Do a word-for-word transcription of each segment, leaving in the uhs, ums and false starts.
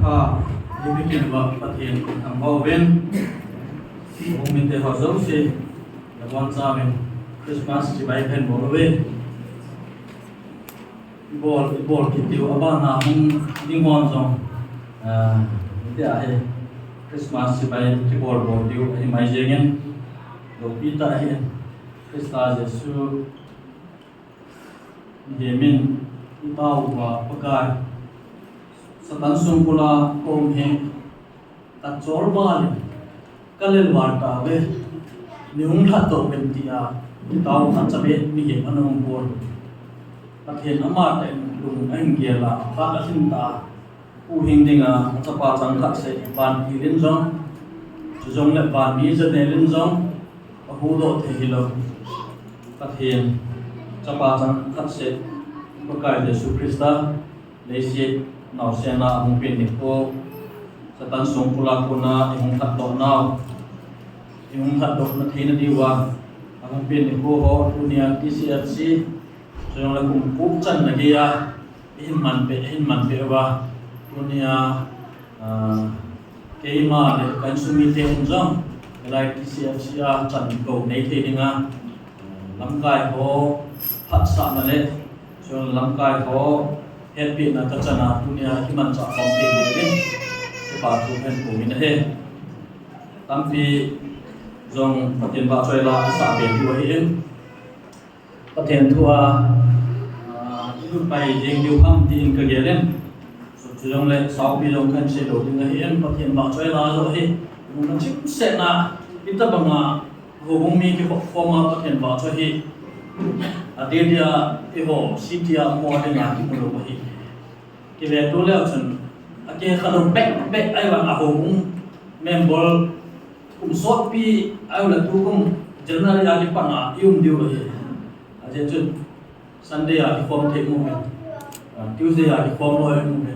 Pa, ipi kin ba Pathen thangvah uvin. Umite ho jouse, nabonchauvin Christmas chibai kahin bol uve. Ibol, ibol kit diu abana hung ding hon jong, ah, tia hi Christmas chibai kibol bol diu ahi mai jengin. Loupi tah hi Christa Jesu Mihem in itao uva Pakai, Satan songkul a kaum hi kachol val in kalel val tauve, neihung lhatdoh uvin tia itao khat cha beh mihem ana um pon. Pathen amatah in lung ahin gel a, aphat alhin ta. Huhhing dinga achapa changkhat seh vantil in jong, chujongle vanmi janel in jong ahuhdoh thei hilou Pathen, chapa changkhat seh Pakai Jesu Christa leiset naosen a ahung pen nikho, Satan songkul a kona ihung lhatdoh nau, ihung lhatdoh na theina diuva ahung pen nikho ho tunia T C F C, chujongle kum gup channa geiya ihin manpeh, ihin manpeh uva, tunia, ah, keima le ka insung mite hin jong, hilai T C F C a chan kou nei thei dinga, ah, lamkai ho phatsahna le, chujongle lamkai ho hetpehna kachana tunia kimanchah khom thei dingin kipa thu kahin phong in ahi. Tampi jong Pathen vahchoi la asah be diu ahin. Pathen thu a, ah, ilut pai jeng diu ham tin kagel in. Chujongle saopi jong kahin seilou ding ahin, Pathen vahchoi la joh hi, nung na chimsetna, itobanga houbung mi kikhop khom a Pathen vahchoi hi, adeh dia eiho city a mo dinga kimu lou ahi. Kiveto leu chun, akikhelou beh beh ahivanga houbung member kum sotpi ahiloule tukum January a kipat a i um diu ahi. Ajeh chu Sunday a kikhom thei um e, ah, Tuesday a kikhom lou um e.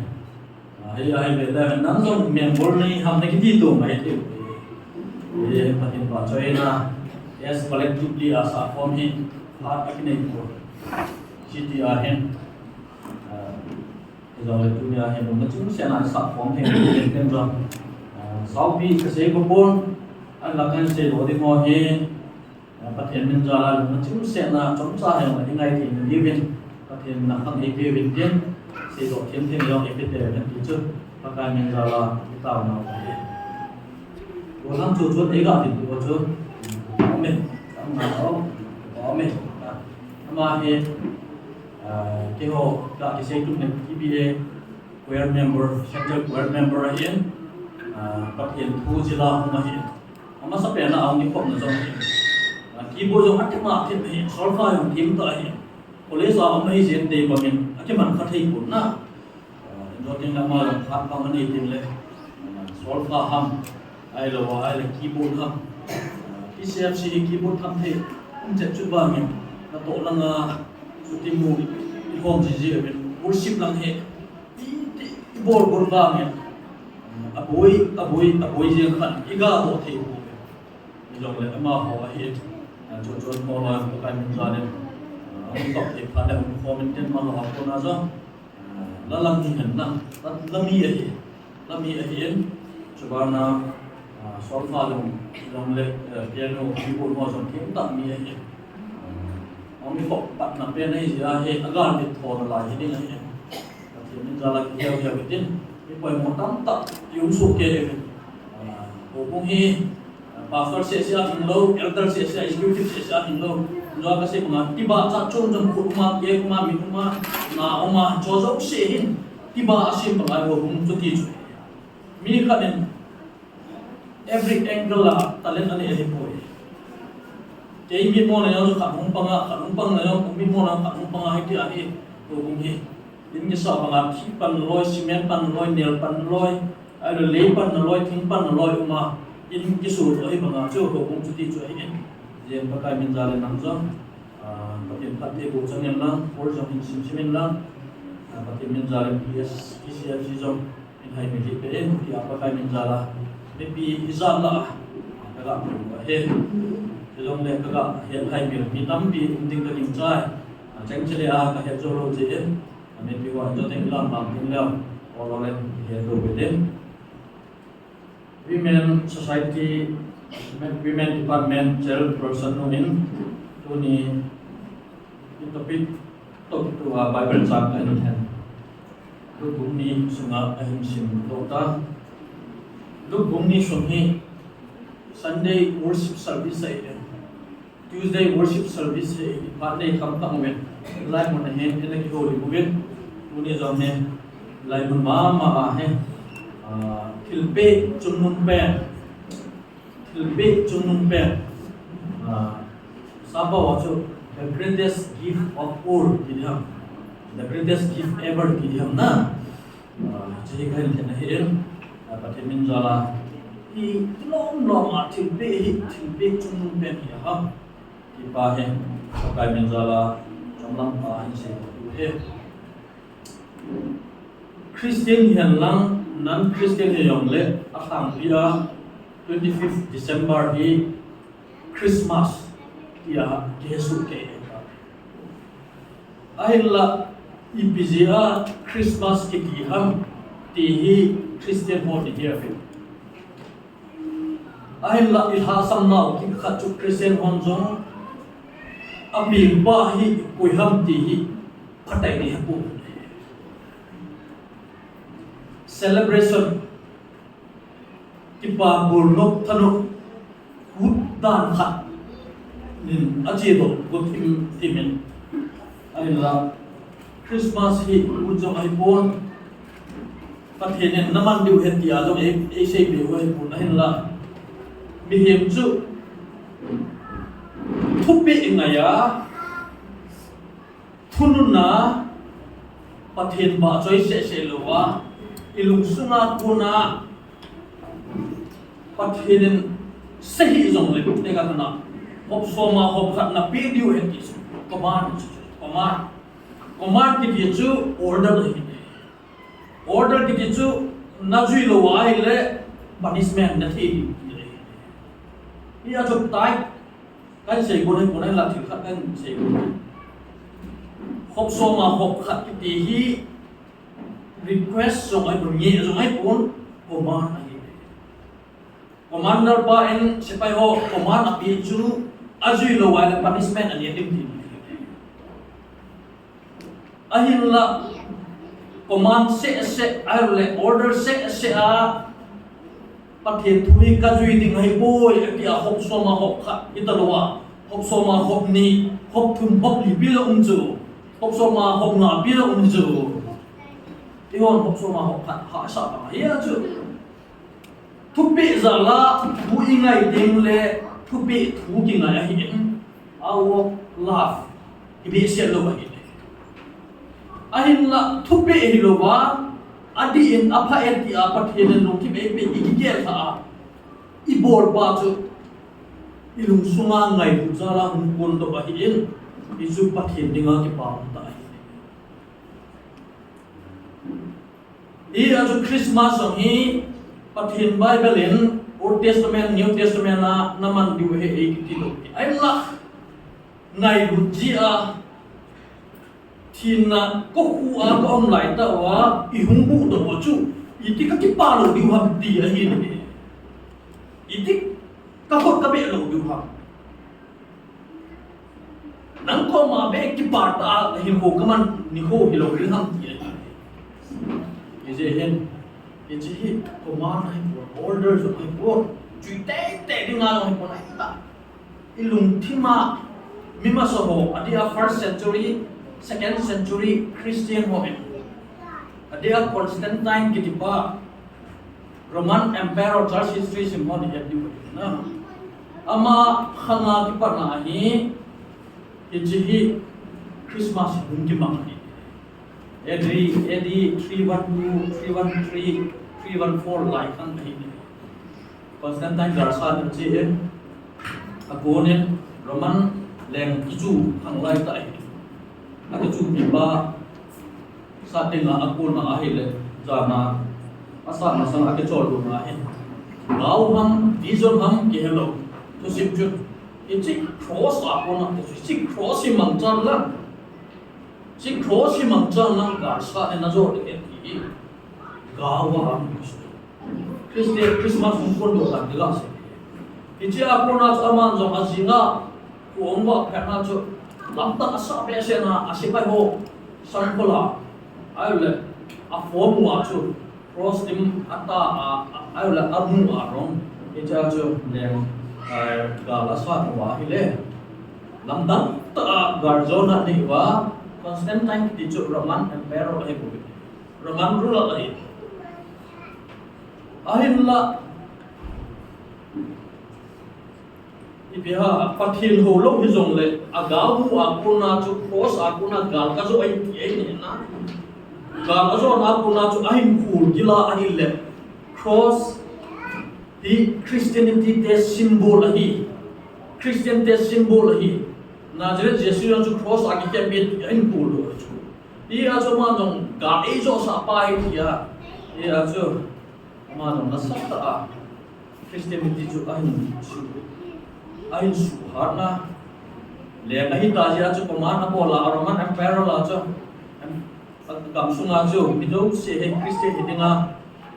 Ah, hi, ahi ve le, nang jong member nei ham na kiti to mai thei. Eh, Pathen vahchoina, as collectively a sah khom hi, phat akinei poi. City a hin, ah, hijongle tunia hin, nung na chimsetna sah khom thei, thei, thei jong. Ah, saopi kasei bou pon, ahinla kahin seilou ding ho hi, Pathen min jal a lungna chimsetna chomcha hijongle i ngai theina diuvin, Pathen min a khang eipeh uvin tin, seidoh themthem jong eipeh uvin ti chu, Pakai min jal a i taona u ahi. Gollhang chu chun eiga tin diu chu, aum e, aum e, aum e. Ama hi, ah, keiho ka kisei tup le T B A choir member, central choir member ahin, ah, Pathen thu jil a hung ahin. Amasapen a ahung kikhopna jong ahin. Ah, keyboard jong athim athim ahin, solfa jong thim tah ahin. College a um ahi jeh in dei bangin akiman kha thei pon na. Ah, injo teng le ama jong phat bang anei teng le, ah, solfa ham, ahilou a, ahile keyboard ham. Ah, T C F C hi keyboard tham thei um chet chu bangin, natoh langa, chuti mu, i khom jiji uvin, worship lang hi, i, i, i bol bol bangin, aboi, aboi, aboi jeng khan, i ga doh thei poi. Hijongle amaho ahi, ah, chun chun ho la, Pakai min jal in, ah, hung kap thei phat le hung khom in tin amaho a kona jong, ah, la lam hi hen lang, la, la mi ahi, la mi ahin, chubana, ah, solfa jong, jong le, eh, piano, keyboard ho jong thim tah mi ahi. Ah, hung khop patna pen ahi jeh a hi, agal bit tho nalai hi ding ahi. Pathen min jal a kiheu heu hitin, mi poimo tamtah i um soh kei uvin. Ah, houbung hi, ah, pastor seh seh a hinglou, elder seh seh a, executive seh seh a hinglou. Jua kasei banga, tibah cha chom chom khut uma, kek uma, min uma, na uma, cho jouse hin, tibah a sem banga houbung chuti chu. Mi khat in, every angle a talent anei ahipoi. Kei mitmo na jong chu khat hung panga, khat hung pang na jong, mitmo na khat hung panga hiti ahi, houbung hi. In kisah banga, thih pan loi, cement pan loi, nail pan loi, ahilou lei pan loi, thing pan loi uma, in kiso chu ahi banga chu, houbung chuti chu ahi in. Jen Pakai min jal in nang jong, ah, Pathen phatthei boh chang in lang, Paul jong hin sim sim in lang, ah, Pathen min jal in P S, P C F C jong, in haimil hih peh in, tia Pakai min jal a, mipi ijat lah a, kaga pu ahi. Hijongle kaga het haimil, mi tampi um ding kagingchai. Acheng chele a kahet jou lou jeh in, mipi ho in jong teng ilam lam ding leu. Loleng he do bidin. Women Society, Women Department Chairperson nu in tuni i topic topic tua Bible chang ka hin hen. Luke bung ni sunga a hin sim to ta. Luke bung ni sung hi Sunday worship service a i Tuesday worship service hi phat nei kham kham uvin, lai mun a hin ina kihoulim uvin, tuni jong hi lai mun mama a hi, ah, thilpeh chungnung pen, thilpeh chungnung pen, ah, Sabbath a chu the greatest gift of all, ti ding ham, the greatest gift ever, ti ding ham na. Ah, hiche hi ka hin lhen ahi in, ah, Pathen min jal a, i kilom lom a thilpeh hi, thilpeh chungnung pen hi ham, ti pa hi, Pakai min jal a, chomlam pa hin sei u hi. Christian hihen lang, non-Christian hi jong le, a lhangpi a, twenty-fifth December hi, Christmas tia kihesoh kei e. Ahinla, ipi jeh a Christmas kiti ham ti hi Christian hon i he uvin. Ahinla, i lhahsam nau kikhat chu Christian hon jong a min pa hi koi ham ti hi phatah in i he poi. Celebration Kipa bol nop thanop, kut dan khat nin a che doh, kut thim thim in. Ahinla, Christmas hi kut jong ahi pon. Pathen in na man diu ahi tia jong ei, ei sei peh u ahi pon ahinla. Mihem chu thupeh ngai a, thunun a, Pathen vahchoi seh seh lou a, i lungsung a kon a, Pathen in seh hih jong le, te ka na, hop som a hop khat na pe diu ahi ti chu, command, command. Command kiti chu order ahi. Order kiti chu na jui lou a ahile punishment na thei diu ti ahi. Hia chu tai Kan sei gon ahi pon ahinla thil khat kan sei gon. Hop som a hop khat kiti hi request jong ahi pon, ngeh jong ahi pon, command ahi. Commander pa in sepai ho command apeh chu ajui lou a ahile punishment anei ding ti. Ahinla, command seh seh, ahile order seh seh a, Pathen thu hi ka jui ding ahi poi, ati a hop som a hop khat, hita lou a, hop som a hop ni, hop thum, hop li pi la um chu, hop som a hop nga pi la um chu. Eihon hop som a hop khat, hahsa bang ahi a chu. Thupeh jal a thu i ngai ding le thupeh thu kingai ahin, a work love i behseh lou ahi. Ahinla thupeh hilou a, adih in apha e tia Pathen in lungthim eipeh i kigel lhah a, i bol pa chu i lungsung a ngailut jal a hung kon doh ahin, hichu Pathen dinga kipa um tah ahi. Hia chu Christmas jong hi Pathen Bible in Old Testament, New Testament a na man diu ahi ei kiti lou. Ahinla ngailut jeh a thina kokhuh a ka um lai tah uva i hung huhdoh u chu iti ka kipa lou diu ham ti ahi. Iti ka khut ka beh lou diu ham. Nang koma beh kipa tah a hinkho ka man nikho hilou ding ham ti ahi. Hijeh hin, hiche hi command ahi pon, order jong ahi pon, jui teitei dinga jong ahi pon ahi ta. I lungthim a mi masa ho, adeh a first century, second century Christian ho in, adeh a Constantine kiti pa, Roman Emperor, church history sim ho ni het diu na. Ama khanga kipat na ahi, hiche hi Christmas hung kimang ahi. A D, A D three one two, three one three, three one four lai khang ahi. Constantine galsat in che in, a kon in Roman leng kichu khang lai tah ahi. A kichu kipa sat dinga a kon na ahile, jana a sat masang a kichol lou na ahi. Gao ham, vision ham, kihe lou. Thusim chun, hiche cross a kon na, hiche cross hi mangchan lang. Hiche cross hi mangchan lang galsat in na jo ding ahi ti hi. Gaova Christian Christmas hung kon doh dan ti la se. Hiche a kona chu aman jong ajing a, kho hung vah phat na chu lamdang asah behseh na, asepai ho sangkhol a, ahile aform uva chu cross lim ata a, ahile amu a rong. Hiche a chu leng, eh, gal asat uva ahile, lamdang tah a gal jona anei uva, Constantine kiti chu Roman Emperor ahi bouve. Roman ruler ahi. Ahinla, ipi ham, Pathen houlou hijongle, agao mu a kona chu cross a kona gal kajo ahi ti ahi na. Gal ajona a kona chu ahin khul gil a ahile, cross hi Christianity te symbol ahi. Christian te symbol ahi. Nazareth Jesu jong chu cross a kikhen e ti ahin khul lou chu. Hia chu aman jong gal eijosah pa ahi tia. Hia chu aman jong nasatah a Christianity chu ahin su, ahin suhhat na. Leng ahita jeh a chu koiman abol a, Roman Emperor la chu, em, agamsunga chu mi jouse hi Christian hi dinga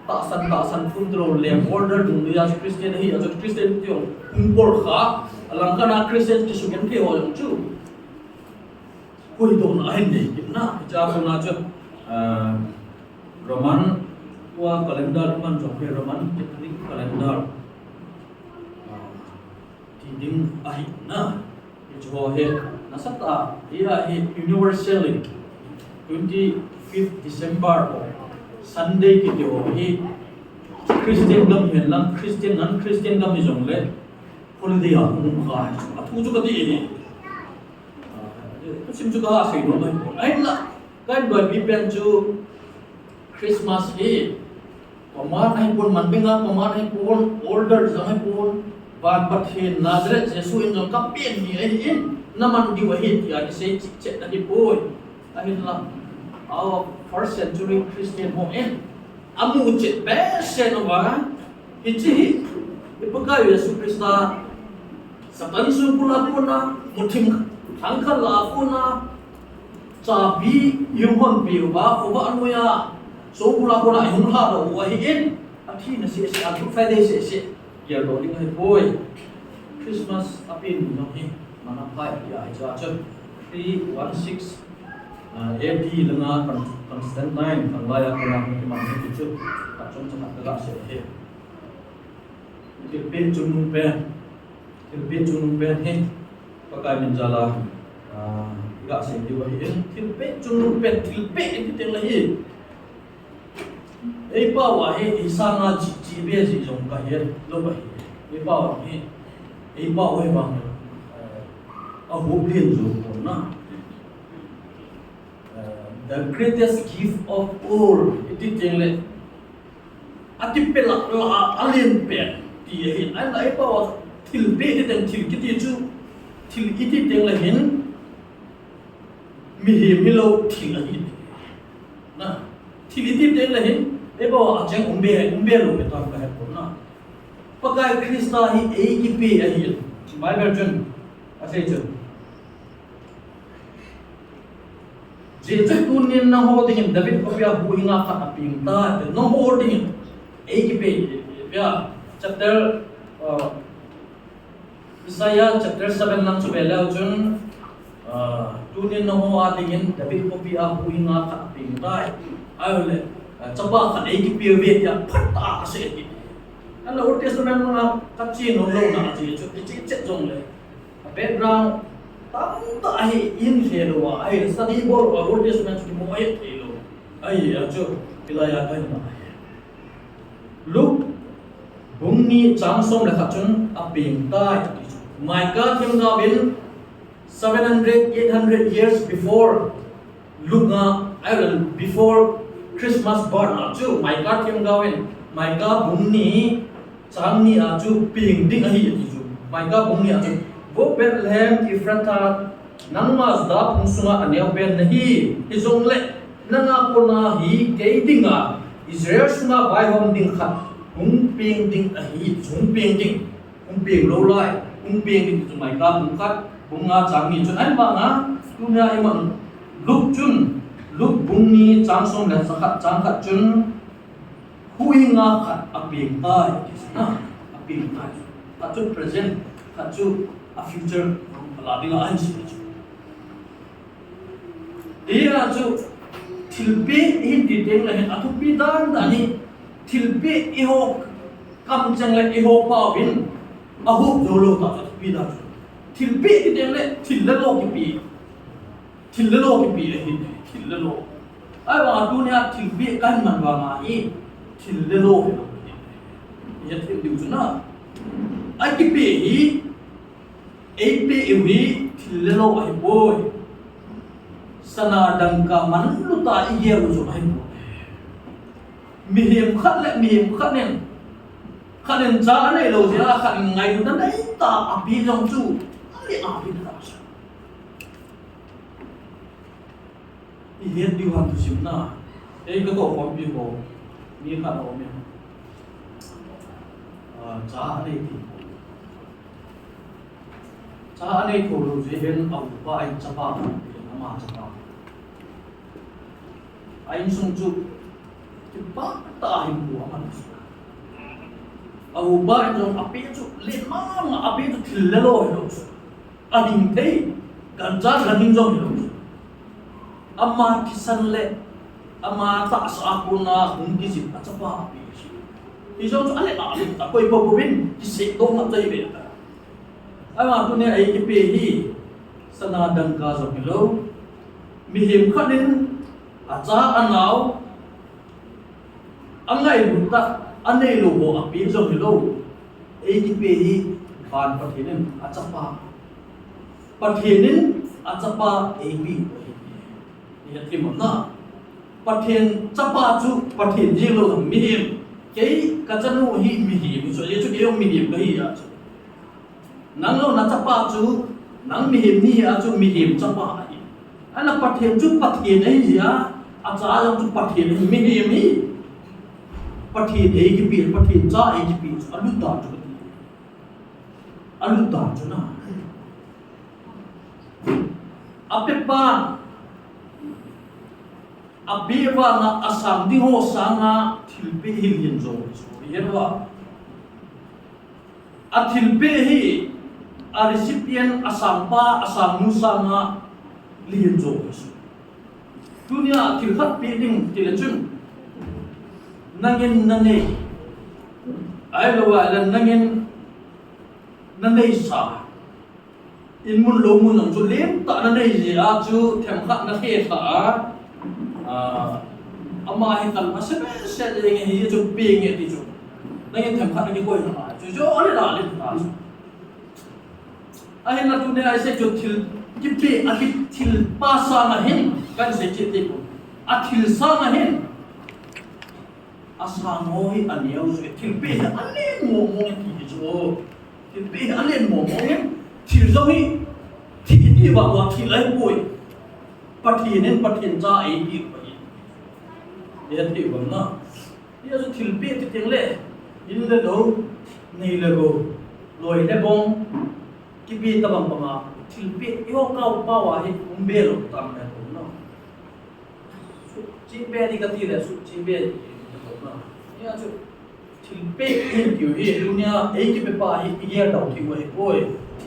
tahsan, tahsan thum talou leng order dungjui a chu Christian ahi a chu Christian ti jong hung bol kha, alangkhat a Christian kisugenthei ho jong chu huhhingdohna ahin nei kit na. Hiche a kona chu, ah, Roman tua calendar iman jong hi Roman Catholic calendar, ah, ti ding ahi na. Hiche ho hi nasatah a, hia hi universally twenty-fifth December ho, Sunday kiti ho hi Christian gam hihen lang, Christian, non-Christian gam hijongle holiday a hung kha hi. Athu chu kati ahi. Ah, tusim chu kasei nom ahi. Ahinla, kahin boipi pen chu Christmas hi koiman ahipon, manbenga koiman ahipon, order jong ahipon, van Pathen Nazareth Jesu in jong kapen ni ahin, naman diu ahi tia kisei cheh cheh ahipoi. Ahinla, our first century Christian ho in amu cheh behseh uva, hiche hi i Pakaiu Jesu Christa Satan songkul a kona, muthim thangkhat la a kona, chabi ihung honpeh uva, khovah noiya songkul a kona ihung lhadoh u ahin, athina seh seh a, Good Friday seh seh geldoh ding ahipoi. Christmas apen ni jong hi man aphai tia hiche a chu three one six, ah, A D langa Con-, Constantine khanglai a kona hung kiman ahi ti chu, khat chomcha khat kaga sei ahi. Thilpeh chungnung pen, thilpeh chungnung pen hi Pakai min jal a, ah, iga sei diu ahin, thilpeh chungnung pen, thilpeh iti tengle hi eipao a hi, eisanga chi, chi be ji jong kahet lou ahi. Eipao a hi, eipao a hi vang, eh, ahop len jou pon na. Eh, the greatest gift of all iti tengle, atipeh lah lah a alen pen ti ahi. Ahinla eipao a thilpeh iti teng, thil kiti chu, thil iti tengle hin, mihem hilou thil ahi. Na, thil iti tengle hin, eipao a cheng um be, um be lou be tam kahe pon na. Pakai Christa hi eikipe ahi. Bible chun asei chu, hijeh chun tunin nangho dingin David khopi a huhhinga khat apeng tai, nangho dingin eikipe, chapter, uh, Isaiah chapter seven lang chu ve leu chun, ah, tunin nangho a dingin David khopi a huhhinga khat apeng tai. Ahile, ah, chapa khat eikipe uve tia phatah a asei ahi. Ahinla Old Testament muna kache nom louna ajeh chu, iche chet jongle, a background tamtah hi ihin he lou a, ahi study bol lou a, Old Testament chu kimo ahi thei lou. Ahi a chu, hilai a kahin na ahi. Luke bung ni chang som le khat chun apeng tai ati chu. Micah themgao in seven hundred, eight hundred years before Luke a, I will, before Christmas birth a chu Micah themgao in Micah bung ni chang ni a chu peng ding ahi ati chu. Micah bung ni a chu, Vo Bethlehem Ephrathah, nangma Juda phung sunga aneo pen nahi, hijongle nanga kona hi kei dinga Israel sunga vaihom ding khat hung peng ding ahi, hung peng ding, hung peng lou lai, hung peng ding chu Micah bung khat, bung nga chang ni chun ahin vang a, tunia iman Luke chun, Luke bung ni chang som le khat, chang khat chun, Huhhing a khat apeng tai, kisei na, apeng tai. Khat chu present, khat chu a future, ala dinga ahin sei chu. Hia chu thilpeh ihin ti teng le hin athupi dan dan hi, thilpeh eiho kamcheng le eiho pao hin ahup jou lou tah chu athupi dan chu. Thilpeh ti teng le thil le lo kipe. Thil le lo kipe ahi, thil le lo. Ahivang tunia thilpeh kahin man vang ahi, thil le lo hi lo ahi. Ihet diu chu na. Akipe hi, eipeh u hi thil le lo ahipoi. Sana dangka manlu tah igel u jong ahipoi. Mihem khat le mihem khat in, khat in cha anei lou jeh a, khat in ngailutna neitah a apeh jong chu, ale apeh tah chu. Ihet diu ham thusim na. Ei, katoh khompi ho, mi khat aume. Ah, cha anei thei. Cha anei thei lou jeh hin aupa in chapa, ama chapa. A insung chu kipah tah a hinkho aman. Aupa in jong apeh chu len mama, apeh chu thil le lo hilou. Ahing thei, gancha ganhing jong hilou. Ama thisan le ama tahsa a kona hung kijin achapa apeh. Hijong chu ale a, akoi popo in kisei doh ma chai ve ta. Ama tunia eikipeh hi sana dangka jong hilou. Mihem khat in acha anao, angailut tah, anei lou ho apeh jong hilou. Eikipeh hi van Pathen in achapa. Pathen in achapa eipeh u ahi. Ihet thei mong na. Pathen chapa chu Pathen jeng lou ham, mihem. Kei kachanu hi mihem, so ye chu kei jong mihem kahi a chu. Nang lou nachapa chu, nang mihem ni a chu mihem chapa ahi. Ana Pathen chu Pathen ahi jeh a, acha jong chu Pathen ahi, mihem hi. Pathen eikipeh, Pathen cha eikipeh chu alut dan chu kati. Alut dan chu na. Apepa, apeh vanga asang ding ho sanga thilpeh hi len jo chu. Ihet uva. Athilpeh hi, a recipient, asangpa, asangnu sanga len jo chu. Tunia thil khat peh ding tile chun, nangin nanei, ahilou le nangin naneisa, in mun lou mun jong chu len tah nanei jeh a chu themkhat nakhe lha a, ah, ama hi kal masa behseh jeng e, hichu peng e ti chu. Nangin themkhat nakikoi lha a chu, chu ale la le ta chu. Ahinla tunia isei chu thil kipeh, akithilpeh sanga hin, kahin sei cheh tei pon. Athil sanga hin, asang ho hi aneo chu, thilpeh hi alen mong mong e ti hi chu. Thilpeh hi alen mong mong e, thil jong hi, thil iti uva, uva thil ahipoi. Pathen in Pathen cha eipeh u ahi. Ihet thei u ham na. Hia chu thilpeh ti teng le, in le lou, nei le gou, loi le bong, kipeh tabang banga, thilpeh, eiho kaopao a hi, um be lou tam le lou na. Suhchih be ding kati le, suhchih be ding kati le, hia chu thilpeh hi tiu hi, tunia eikipeh pa hi, igel dau thei u ahipoi.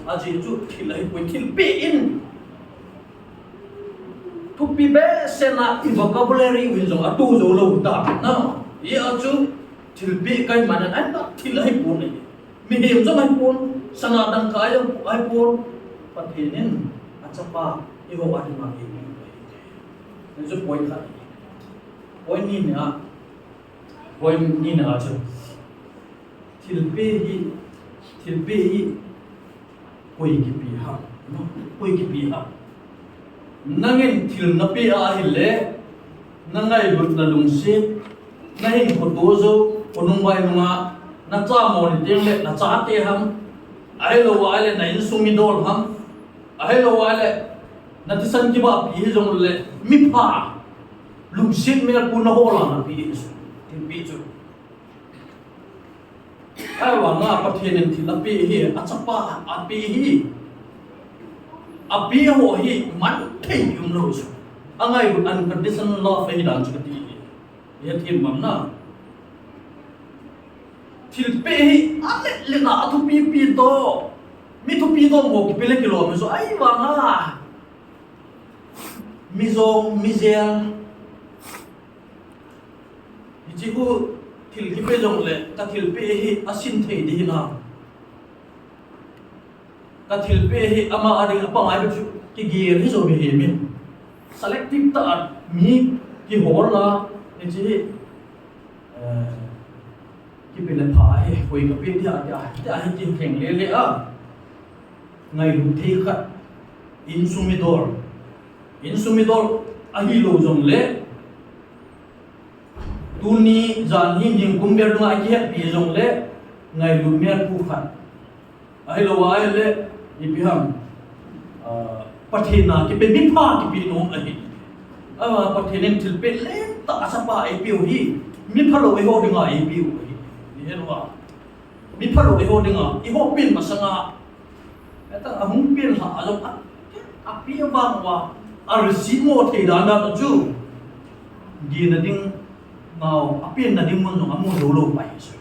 Ajeh chu thil ahipoi, thilpeh in. Thupi behseh na i vocabulary u hin jong ato jou lou ta na. Hia chu thilpeh kahi man in, ahinla thil ahipon e. Mihem jong ahipon, sana dangka jong ahipon. Pathen in achapa eiho a dinga eipeh u ahi. Hichu point khat. Point ni na. Point ni na chu. Thilpeh hi, thilpeh hi, koi kipe ham, koi kipe ham. Nangin thil napeh a ahile, nangailutna lungset, nahinkho to jou, khonung vainunga, nacha mo ni teng le, nachate ham, ahilou ahile, na insung midol ham, ahilou ahile, nathisan kibahpi hijong le, mipha, lungset melpun nahol a napeh hi chu, thilpeh chu. Ahivanga Pathen in thil apeh hi, achapa apeh hi. Apeh ho hi man thei um lou chu. Angailut unconditional love ahi dan chu kati hi. Ihet thei u ham na. Thilpeh hi alet le na athupi pi to. Mi thupi to mo kipe le kilom so ai vanga. Mi jong, mi jel. Hichi khu thil kipe jong le, ka thilpeh hi asin thei di hina. Ka thilpeh hi ama ading a pangai bep chu kigel hi jo mi hi min. Selective ta mi kihol la, hichi hi, eh, kipe le pha hi, koi ka pe dia, dia, dia hi kiheng le le a. Ngailu thei khat, insung midol. Insung midol ahi lo jong le, tuni jan hi ning kum ber dunga kihet pi jong le, ngailu mian pu khat. Ahi lo a le, ipi ham, ah, Pathen a kipe mi pha kipe nom ahi. Ah, Pathen in thilpeh lentah a chapa eipiu hi, mi pha lo eiho dinga eipiu ahi. Ni he lo a. Mi pha lo eiho dinga, eiho pen masanga. Eta ahung pen lha a jong a, api a vang uva, a receive mo thei dan dan chu. Gina ding, ngau, apen na ding mun jong amu lo lo pai chu.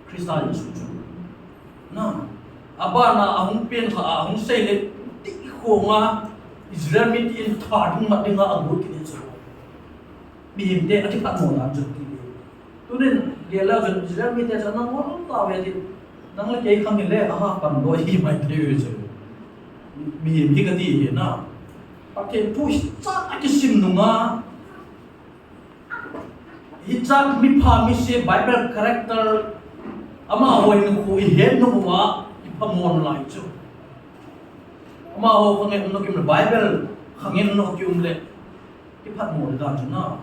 Christa Jesu chu. Na, abana ahung pen lha a, ahung sei le, ti khonga, Israel mite in tha ding mat dinga agu ti chu. Mihemte akiphat mo dan chu ti. Tunin, gel a chun Israel mite chun nang ngol tauve ti, nang le kei khang hi le, aha, pan lo hi mai thei ve chu. Mihem hi kati hi na. Pathen thu hichat a kisim nunga, hichat mi pha mi se Bible character, amaho hinkho i het nung uva, i phamon lai chu. Amaho khang in no kim le Bible, khang in no kim le. Kiphat mo le dan chu na.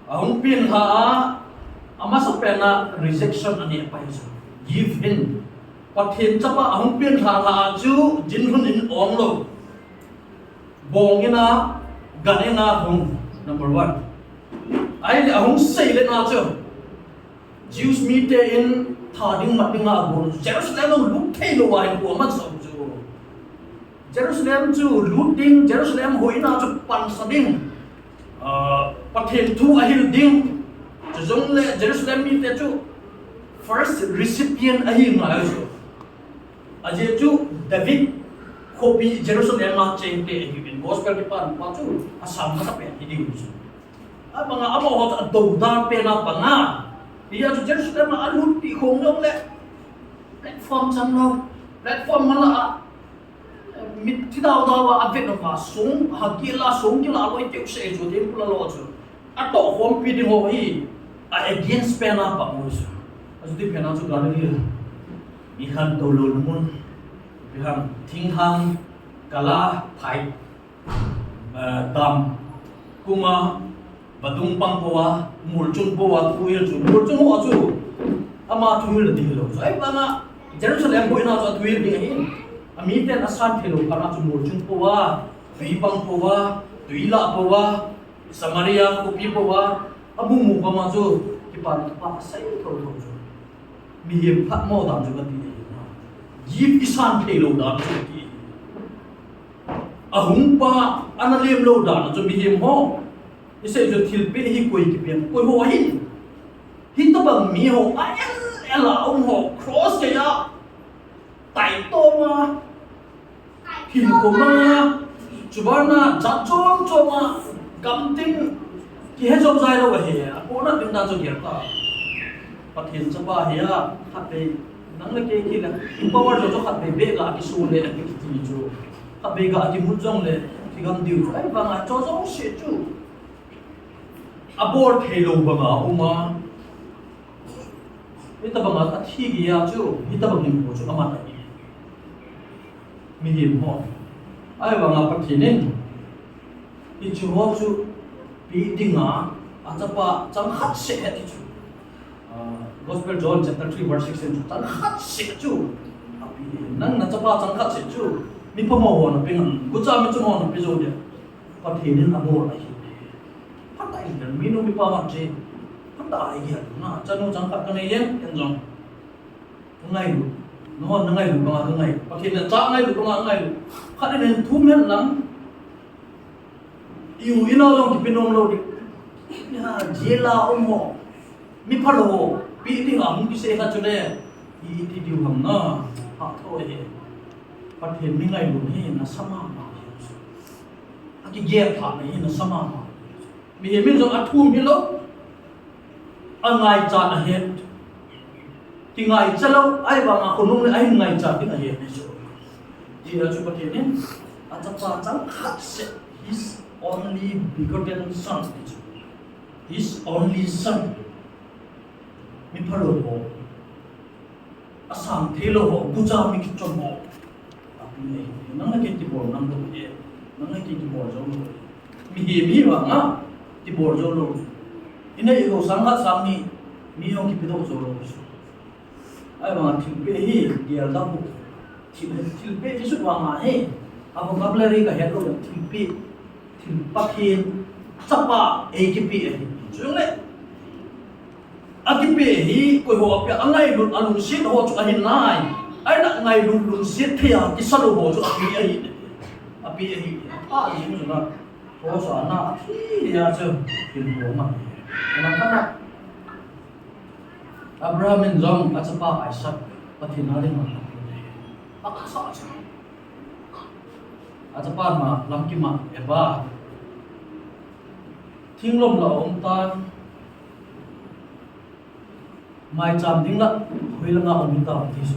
Ahung pen lha a, amasa pen a rejection anei pai chu. Give in. Pathen chapa ahung pen lha lha a chu, jin hun in ong lo. Bong in a, gan in a hung. Number one. Ahile ahung sei le na chu. Jews mite in tha ding mat ding a agon. Jerusalem a lut thei lo a hinkho aman sa chu. Jerusalem chu lut ding, Jerusalem hoina chu pansa ding. Ah, Pathen thu ahil ding. Chujongle Jerusalem mite chu first recipient ahi ngai chu. Ajeh chu David khopi Jerusalem a chengte ahiuvin, gospel kipan pa chu asang masa pen hi ding chu. Abanga amaho chu adodan pen a panga. Hia chu Jerusalem a alut pi khong jongle platform chang lo. Platform mala a, mit thi dau dau a avet nung a song, ha kila song kila loi teu se chu temple a lo chu. Atoh khompi ding ho hi, a against pen a pang ho chu. Achuti pen a chu Galilee mi khantou lou na mun. Ipi ham, thinglhang kala phai. Eh, dam, kunga, vadung pang pouva, mol chung pouva, thuhil chu, mol chung ho chu, ama thuhil ding lo. Chu ahivanga, Jerusalem boina chu athuhil ding ahin. Amiten asan thei lou phat a chu mol chung pouva, tui pang pouva, tui lah pouva, Samaria khopi pouva, amu mu pama chu, kipa le kipa asei tho tho chu. Mihem phat mo dan chu kati. Give i san thei lou dan chu kati. Ahung pa, ana lem lou dan chu mihem ho. I sei chu thilpeh hi koi kipen, koi ho ahin. Hitobang mi ho, a el el a um ho, cross kei a, tai toma, hin koma, chubana, jat chom choma, gamtin, kihe jom jai lou ahi, akona ding dan chu gel ta. Pathen chapa hi a, khatvei, nang le kei kila, power jo jo khatvei be ga kisu le, kiti chu. Khatvei ga kimut jongle, kigam diu chu, ahivanga, cho jo se chu. Abol thei lou banga uma. Hitobanga athi geiya chu, hitobang hinkho chu aman ahi. Mihem ho. Ahivanga Pathen in, hiche ho chu, pe dinga, achapa chang khat seh ahi chu. Ah, Gospel John chapter three verse sixteen chu, chang khat seh chu. Ape, nang nachapa chang khat seh chu. Mi phamo ho nape ngan, gucha mi chom ho nape jou dia. Pathen in abol ahi. Phatah in minu mipa hon che. Phatah in na, chanu chang khat kanei yen, ken jong. Kangailu. Nangho nangailu banga kangailu. Pathen in cha ngailu banga kangailu. Khat in thum hen lang. I u i nao jong kipe nom lou ding. Jail a um ho. Mi phalou ho. Iti ham kisei kha chule, iti diu ham na, ha tho e. Pathen mi ngailut hi nasa mama hi. Akigel pha na hi nasa mama. Mihem in jong athum hilou, angaichat ahi. Kingaicha lou, ahivanga khonung le ahin ngaicha ding ahi chu. Hijeh chun Pathen in achapa changkhat seh, his only begotten son. His only son. Mi phalou ho, asang theilou ho, gucha mi kichom ho. Api e, nang le kei kibol ngam lou e, nang le kei kibol jou lou e. Mihem hi vanga kibol jou lou. Ina ilou sang khat sang ni, mi jong kipedoh jou lou. Ahivanga thilpeh hi gelda u. Thil, thilpeh ti chu vanga hi, a vocabulary kahet lou, thilpeh, thil Pathen chapa eikipeh ahi. Chule akipeh hi koi ho apeh, angailut alungset ho chu ahi nai. Ahinla ngailut lungset thei a kisa lou ho chu apeh ahi. Apeh ahi. Apeh ahi chu na. Ho sa na athi a chu kin ho ma. Ana kana Abraham in jong achapa Isaac Pathen a dinga apeh. Pakasa chu. Achapa ma lamkim a eba. Thinglom la um tan. Maicham ding la hoilanga um hitam ti chu.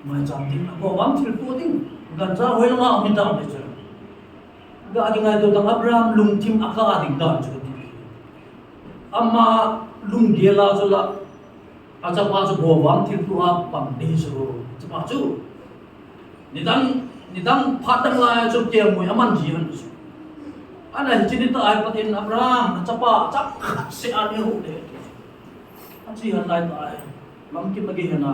Maicham ding la, govam thilto ding, gancha hoilanga um hitam ti chu. Ga kingaito tang Abraham lungthim a ka ding dan chu ti. Ama lunggel a chu la, achapa chu govam thilto a pang ding chu, chapa chu. Nidang, nidang phat dang lai chu kelngoi aman ji han chu. Ana hiche ni ta a Pathen in Abraham, achapa changkhat seh a nei hou ding. Ache han lai ta a, lamkim a gei hena.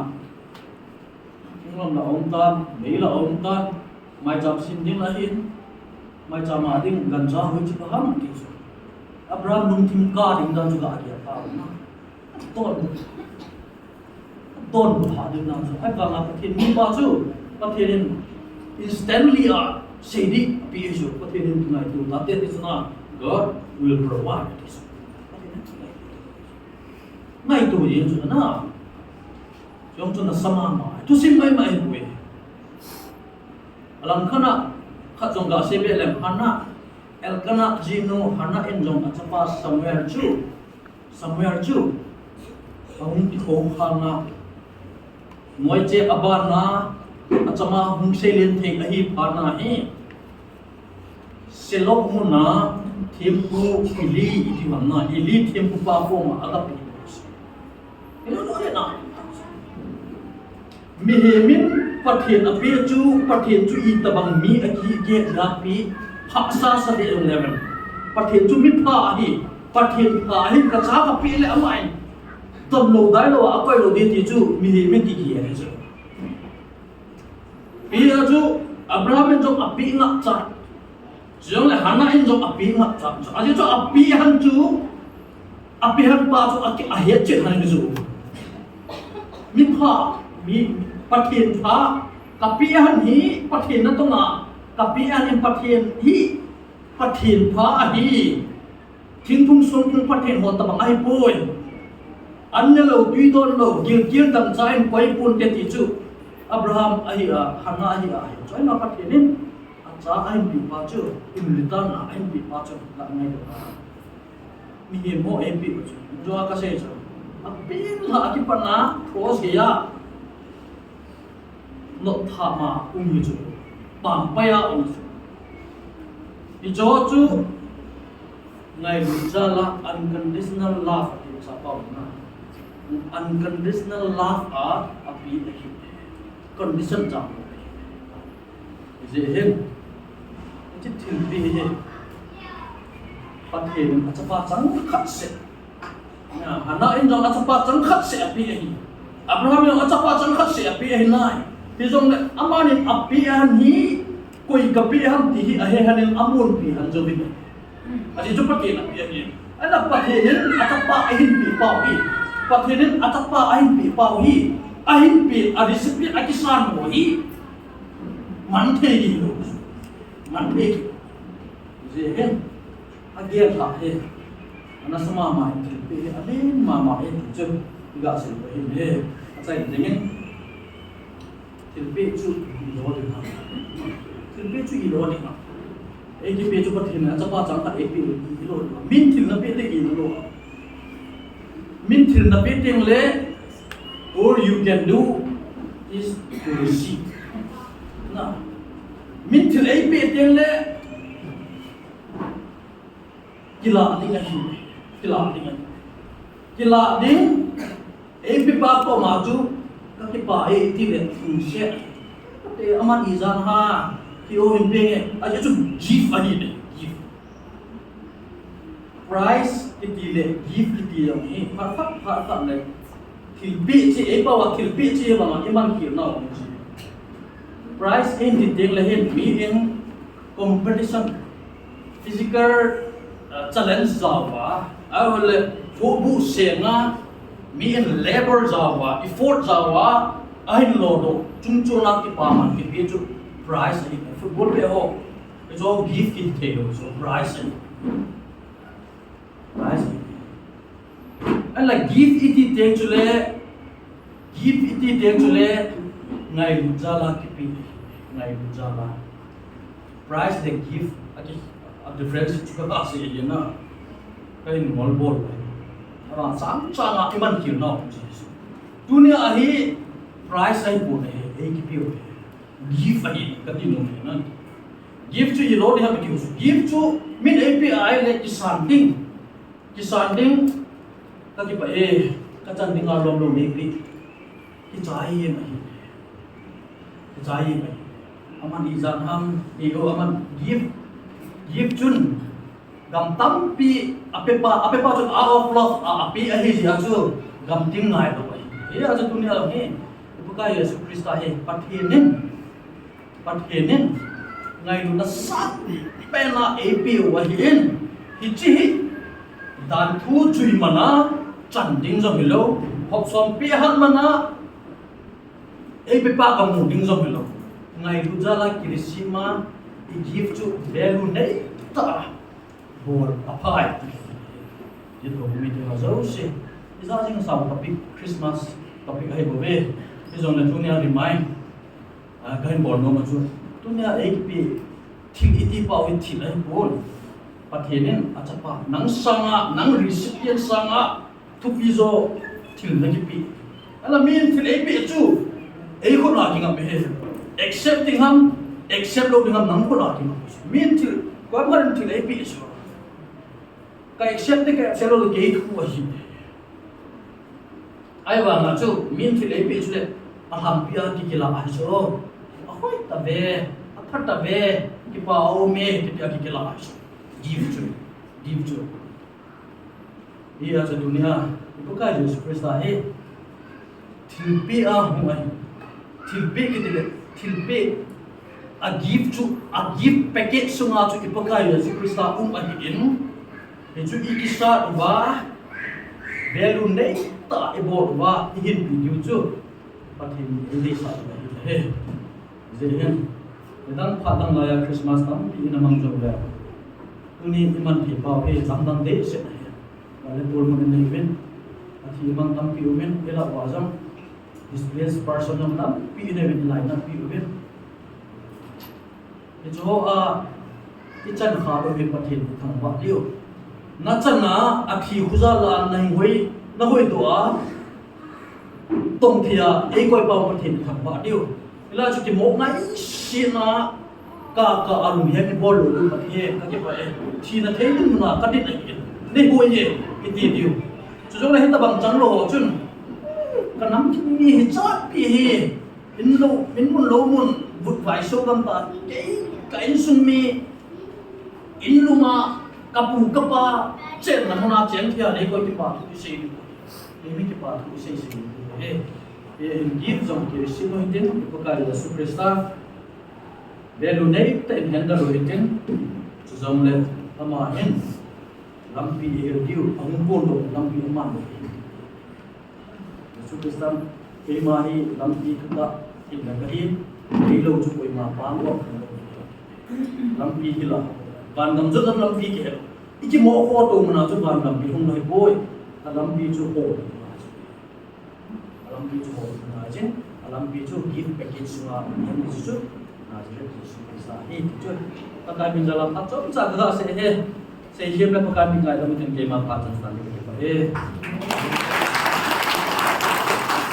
Thinglom la um tan, mei la um tan, maicham sim ding la hin, maicham a ding gancha hoiche pa ham ti chu. Abraham lungthim ka ding dan chu ga gel ta na. Don, don bu ha ding dan chu. Ahivanga Pathen mipa chu, Pathen in instantly a sei ding apeh chu. Pathen in ngaito tate ti chu na, God will provide ti chu. Pathen in ngaito. Ngaito jeng chu na. Jong chu nasa mama. Thusim maimai bou e. Alang khat a, khat jong gasei be leng, Hannah, Elkanah jinu Hannah in jong achapa Samuel chu, Samuel chu ahung kikhokhang a, noiche abana, achama hung seilen thei ahi phat na hi, Shiloh muna thempu Eli iti vang na, Eli thempu pa koma aga pe. Mihem in Pathen apeh chu, Pathen chu itobang mi akigel a pe, hahsa sa ding jong le ven. Pathen chu mipha ahi, Pathen pha ahi, kacha kapeh le amai. Donlou dailou a akoi lou ding ti chu mihem in kigel ahi chu. Hijeh a chu Abraham in jong apeh ngapcha. Chujongle Hannah in jong apeh ngapcha. Ajeh chu apeh han chu, apeh han pa chu aki, ahet chet han chu. Mipha, mi, Pathen pha, kapeh han hi Pathen natong a kapeh han in Pathen hi, Pathen pha ahi. Thingphung songphung Pathen ho tobang ahipoi. An nelou, tui donlou, gilkel dangchah in koi ponte ti chu Abraham ahi a, Hannah ahi a, ahi. Chuin a Pathen in acha ahin peh pa chu, in return a ahin peh pa chu, la ngai lo. Mihem ho ahin peh pa chu, jo a kasei chu. Apen la akipan a, cross gei a. Notthap ma um hi chu, pampai a um chu. Hicho chu ngailut jal a unconditional love ati sa pa um na. Unconditional love a apeh ahi. Condition jong hijeh hin, hiche thilpeh hi Pathen in achapa changkhat seh. Hannah in jong achapa changkhat seh apeh ahi. Abraham in jong achapa changkhat seh apeh ahi nai. Hijongle amanin apeh ahi, koi kapeh ham ti hi ahe han in amun peh han jouvin. Ajeh chu Pathen apeh ahi. Ahinla Pathen in achapa ahin peh pau hi, Pathen in achapa ahin peh pau hi, ahin peh a recipient akisan ho hi, man thei kit lou. Man thei kit. Hijeh hin, agel lhah hi, anasa mama in thilpeh hi alen mama e ti chu. Ga sei pa hin he. Achai dingin. Thilpeh chu ilo ding ham. Thilpeh chu ilo ding ham. Ei kipeh chu Pathen in achapa changkhat eipeh le ilo ding ham. Min thil napeh le ilo. Min thil napeh teng le, all you can do is to receive. Na. Min thil eipeh teng le, kilah ding ahi. Kilah ding ahi. Kilah ding, eipepa koma chu, kakipah e ti le, lungset. Te aman ijat ham, ti o hin peng e, ahi chu gift ahi le, gift. Prize kiti le, gift kiti jong hi, phat phat, phat phat le, thilpeh chu, eipa uva thilpeh chu, vang a, iman khel nau chu. Prize in ti teng le hin, mi in competition, physical, uh, challenge jao uva, ahile, football seng a, mi in labor jao uva, effort jao uva, ahin lo doh, chungchon a kipaman kipeh chu prize ahi, football player ho, hichu gift kiti thei lou, chu prize ahi. Prize ahi. Ahile gift iti teng chule, gift iti teng chule, ngailut jal a kipeh, ngailut jal a. Prize le gift, a ki, a difference chu kasei ahi na. Kahin ngol bol. Avang chang chang a iman khel nau chu. Tunia hi prize ahipon ahi, ei kipeh u ahi. Gift ahi, kati nom ahi na. Gift chu ilo ding ham kati u chu. Gift chu min eipeh ahile kisan ding. Kisan ding, kakipah e, kachan ding a lom lom eipeh. Kichai jeng ahi. Kichai jeng ahi. Aman ijat ham, ti o aman gift. Gift chun, gam tampi, apepa, apepa chun out of love, a, apeh ahi jeh a chu, gam ding ngai lou ahi. Hijeh a chu tunia hi, Pakai Jesu Christa hi, Pathen in, Pathen in ngailutna sangpen a eipeh u ahin, hiche hi danthu jui man a chan ding jong hilou, hopsom peh hat man a eipepa kamu ding jong hilou. Ngailut jal a kireceive a, i gift chu value nei tah a bol aphai. Ti tho mi te ho jouse. Ijat jing a sau topic, Christmas topic ahi bouve. Hijongle tunia remind, ah, kahin bol nom a chu. Tunia eipeh thil iti pau hi thil ahipon. Pathen in achapa, nang sanga, nang recipient sanga, thupi jo thil nakipeh. Ahile min thil eipeh chu, ei khut a kingap ahi. Accept ding ham, accept lou ding ham nang khut a kingap. Min thil, koima in thil eipeh chu. Ka accept te, ka accept lou te kei thu ahi. Ahivanga chu, min thil eipeh chule, alhampi a kikilah ahi chu. Ahoi tave, apha tave, kipa aume, kiti a kikilah ahi chu. Gift chu, gift chu. Hijeh a chu tunia, i Pakai Jesu Christa hi, thilpeh a hung ahi. Thilpeh kiti le, thilpeh, a gift chu, a gift package sunga chu i Pakai Jesu Christa um ahin, hichu i kisat uva, value nei tah a i bol uva, i hinpi diu chu. Pathen in eidei sah ahi. Hijeh hin, nidang phat dang laiya Christmas tampi ina mang jongle, tuni iman thei pau hi chang dang dehset ahi. Vale tolmun inei uvin, athi mang tampi umin, ilah uva jong displaced person jong tampi inei uvin, ilainatpi uvin. Hiche ho a, ichan kha lou hi Pathen ithangvah diu. Nachan a, athi khuja la a nahoi, nahoidoh a, tong thei a, eikoi pau Pathen ithangvah diu. Hilai chu kimo ngaisena, ka, ka alunghem ibol lou diu Pathen, kakipah e. Thina thei dinmun a kadin ahi. Neihoi e, iti diu. Chujongle hitobang changlou ho chun, kanam kimi hi chatpi hi. Inlou, inmun loumun, vutvai so gam ta, kei, ka insung mi, inlum a, kapu kapa, chenna mun a cheng thei a, neikoi kipa thu isei diu. Neimi kipa thu isei sei diu. He, he, in gift jong kireceive u hitin, i Pakai Jesu Christa, value nei tah in handle u hitin, chujongle, ama hin, lampi eihil diu, ahung kondoh lampi aman lou. Jesu Christan, keima hi lampi thutah hinna kahi, keilou chu koima pang uva hung lou. Lampi hila, vangam jotna lampi kihel. Ikimo khoto muna chu vangam pi hung lou hipoi, alampi chu ho. Chu ho na jin, alampi chu gift package sunga um hen ti chu, na jin ti chu sa hi ti chu. Pakai min jal a phat chomcha ka sei he. Sei hiam le Pakai min ngaidam in keima phat chan sa ni ka he.